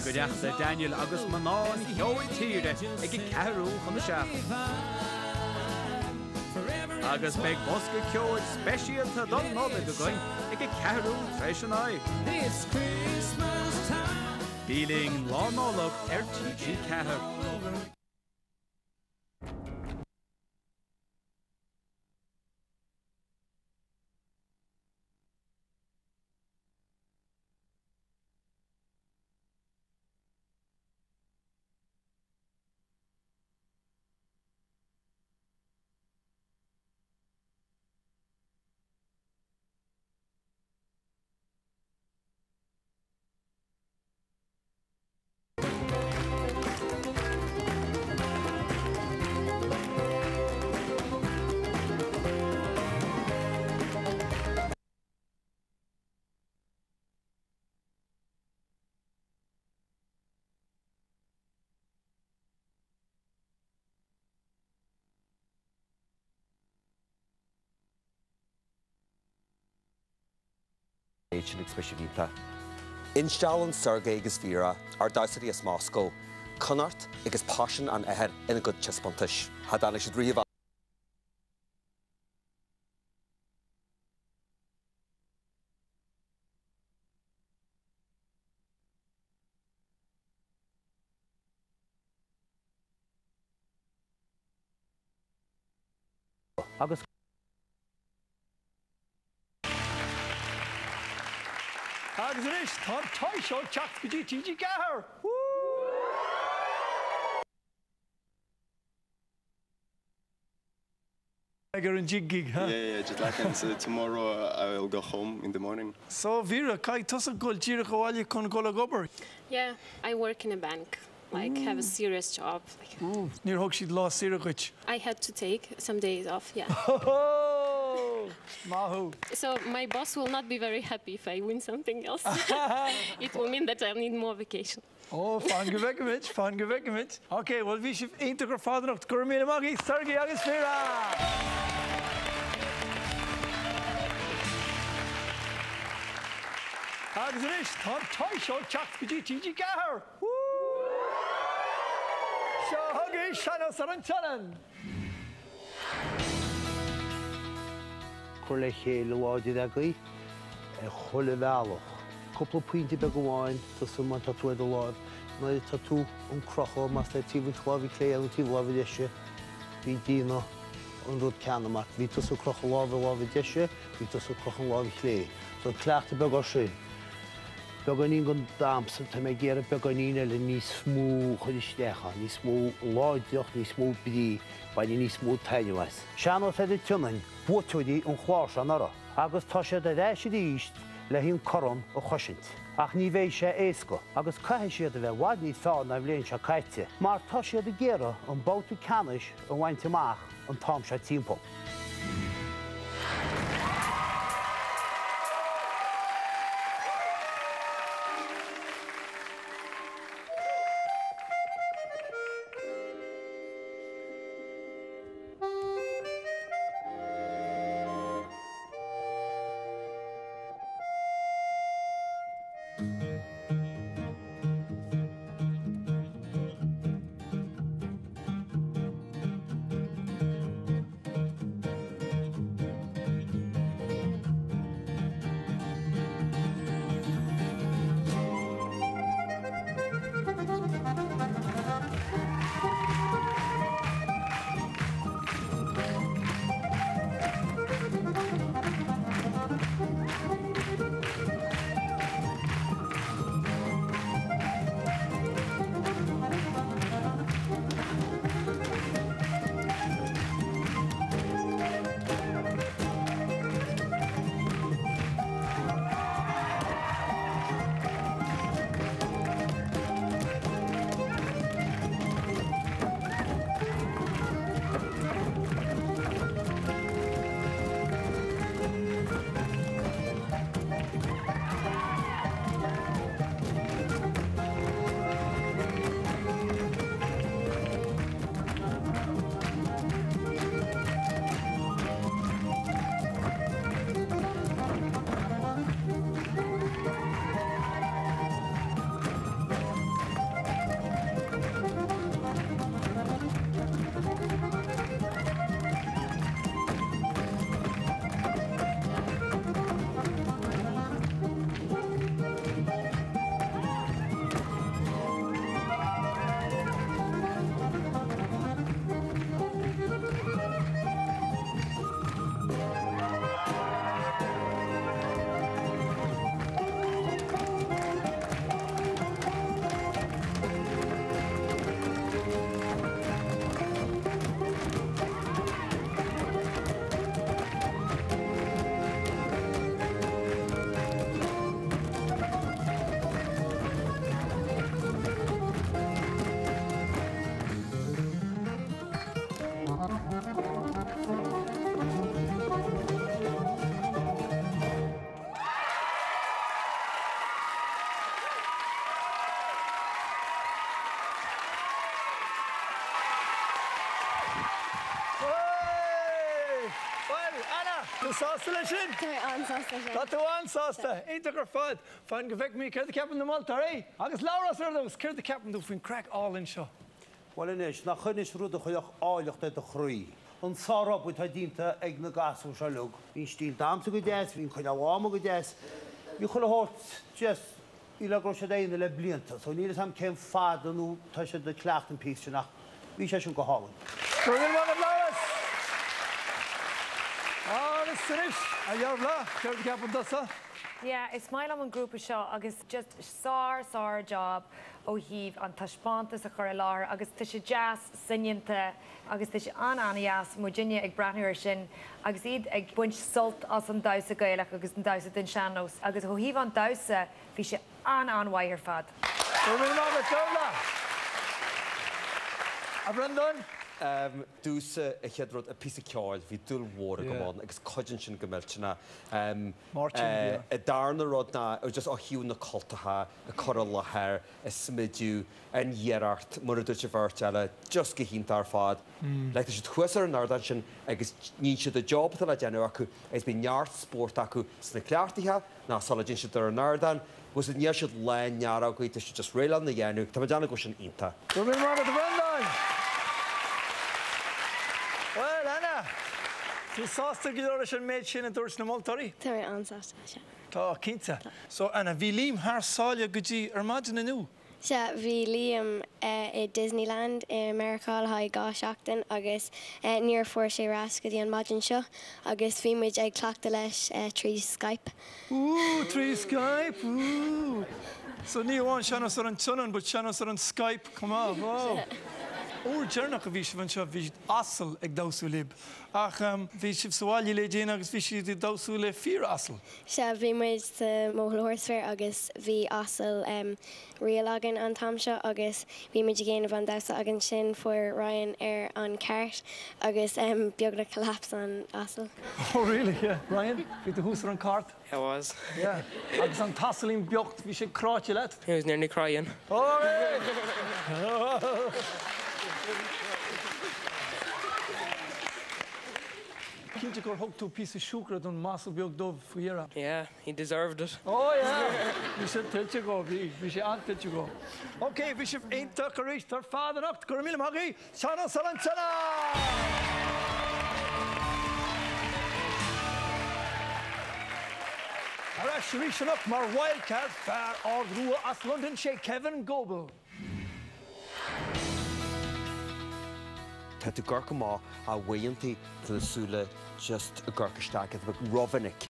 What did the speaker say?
i gcuideachta Daniel agus mná an cheoil tíre ag a ceathrú chun a 7. Agus beidh bosca ceoil speisialta don Nollaig againn ag a ceathrú tar éis a 9. Bí linn Lá Nollag ar TG4. Sin agus beidh sibh iontach. Insteallann Sergei agus Vera, ár damhsóirí as Moscó, Connacht agus paisean an athar ina gcuid taispeántais. Cha dtáinig siad riamh Agus. Agus anois tá an Toy Show ag teacht go dtí TG4! Ag ar an jig gig, huh? Yeah, yeah, jet lag and so tomorrow I will go home in the morning. So Vera, caithfidh tusa dul díreach abhaile chun dul ag obair? Yeah, I work in a bank, like have a serious job. Like. Ooh, níor thug siad lá saoire dhuit? I had to take some days off, yeah. Ho-ho! Maith thú. So my boss will not be very happy if I win something else. It will mean that I'll need more vacation. Ó, fan go bhfeicfimid, fan go bhfeicfimid. Ok, bhuel bhí sibh iontach ar fad anocht. Go raibh míle maith agaibh, Sergei agus Vera! Agus anois, tá an Toy Show ag teacht go dtí TG4! Seo chugaibh Sean-Nós ar an tSionainn! Cur le chéile láidir agaibh ar chuile bhealach. Cúpla pointe beag amháin, tusa má tá tú ar do láimh, nuair atá tú ag crochadh, más ar taobh an láimhe clé nó taobh láimhe deise, bí ag déanamh an rud ceanna mar bhí tusa ag crochadh lámh ar láimhe deise, bhí tusa ag crochadh an láimh chlé. So cleachtadh beag air sin. Beagáinín den damhsa, tá mé ag iarraidh beagáinín eile níos mó a chur isteach ann, níos mó láidreacht, níos mó brí, baineadh níos mó taitneamh as. Sean-Nós ar an tSionainn, buaiteoirí an chláir seo anuraidh, agus tá siad ar ais arís le an corn a chosaint. Ach ní bheidh sé éasca, agus caithfidh siad a bheith i bhfad níos fearr ná an bhliain seo caite, mar tá siad ag iarraidh an babhta ceannais a bhaint amach an t-am seo timpeall. sásta leis sin? Tá mé an-sásta leis sin. Tá tú an-sásta. Iontach ar fad. Fan go bhfeicfimid céard a cheapann na moltóirí. Agus Labhrás ar dtús, céard a cheapann tú faoin craic álainn seo? Bhuel anois, nach in anois rud a chuirfeadh áilleacht ar do chroí? An sárobair atá déanta ag na gasúir seo uilig. Bhí an stíl damhsa go deas, bhí an coinneáil ama go deas, bhí chuile shórt deas. Ní le go raibh siad á dhéanamh le blianta, so níl 'fhios a'm cén fad nó tá siad ag cleachtadh an píosa sin ach bhí sé sin go hálainn. Go raibh míle maith agat Labhrás! Agus anois, a Dhearbhla, céard a cheapann tusa? Yeah, is maith liom an grúpa seo agus just sár sár job ó thaobh an taispeántas a chur i láthair agus tá sé deas soineanta agus tá sé an-an-dheas muidinne ag breathnú air sin agus iad ag baint sult as an damhsa Gaelach agus an damhsa den sean-nós agus ó thaobh an damhsa bhí sé an-an-mhaith ar fad. Go raibh míle maith agat, Dearbhla! A Bhreandáin? Domhsa, an chéad rud, an píosa ceoil, bhí dúil mhór agam ann agus cuidíonn sin go millteanach. Máirtín, yeah. An darna rud ná just ó thaobh na cultacha, an cur i láthair, an smideadh, an iarracht, mar a dúirt an bheirt eile, just go hiontach ar fad. Like tá siad thuas ar an ardán sin agus níonn siad an job atá le déanamh acu agus bíonn neart spóirt acu sna cleachtaithe ná sula dtéann siad ar an ardán, agus níl siad lán nearógaí, tá siad just réidh lena dhéanamh. Tá mé ag déanamh go bhfuil sin iontach. Go raibh míle maith agat a Bhreandáin! Bhuel, Anna, tú sásta go leor leis an méid sin a dúirt na moltóirí? Tá mé an-sásta, sea. Tá, cinnte. So, Anna, bhí Liam thar sáile go dtí ar maidin inniu? Sea, bhí Liam i Disneyland i Meiriceá le haghaidh 2 seachtain agus níor fuair sé ar ais go dtí an maidin seo agus bhí muid ag cleachtadh leis trí Skype. Ooh, trí Skype, ooh. So ní amháin sean-nós ar an tSionainn but sean-nós ar an Skype chomh maith, wow. Uair deireanach a bhí sibh anseo bhí asal ag damhsú libh ach bhí sibh sa bhaile le déanaí agus bhí siad ag damhsú le fíor-asal. Sea, bhí muid sa Mohill Horse Fair agus bhí asal real againn an t-am seo agus bhí muid ag déanamh an damhsa agus ansin fuair Ryan ar an cart agus beagnach collapse an asal. Oh really, yeah. Ryan, bhí tú thuas ar an cart? I was. Yeah. Agus an t-asailín beacht, bhí sé cráite leat? He was nearly crying. Oh really? Cinnte gur thug tú píosa siúcra don m'asal beag dubh faoi dheireadh. Yeah, he deserved it. Oh yeah! Bhí sé tuillte dhó, bhí, bhí sé an-tuillte dhó. Ok, bhí sibh iontach arís ar fad anocht, go raibh míle maith agaibh, Sean-Nós ar an tSionainn! Ar ais arís anocht mar wildcard, fear ard rua as Londain, sé Kevin Goble. Tá tú ag amharc amach ach uaireanta tá na súile just ag amharc isteach, iad rómhinic.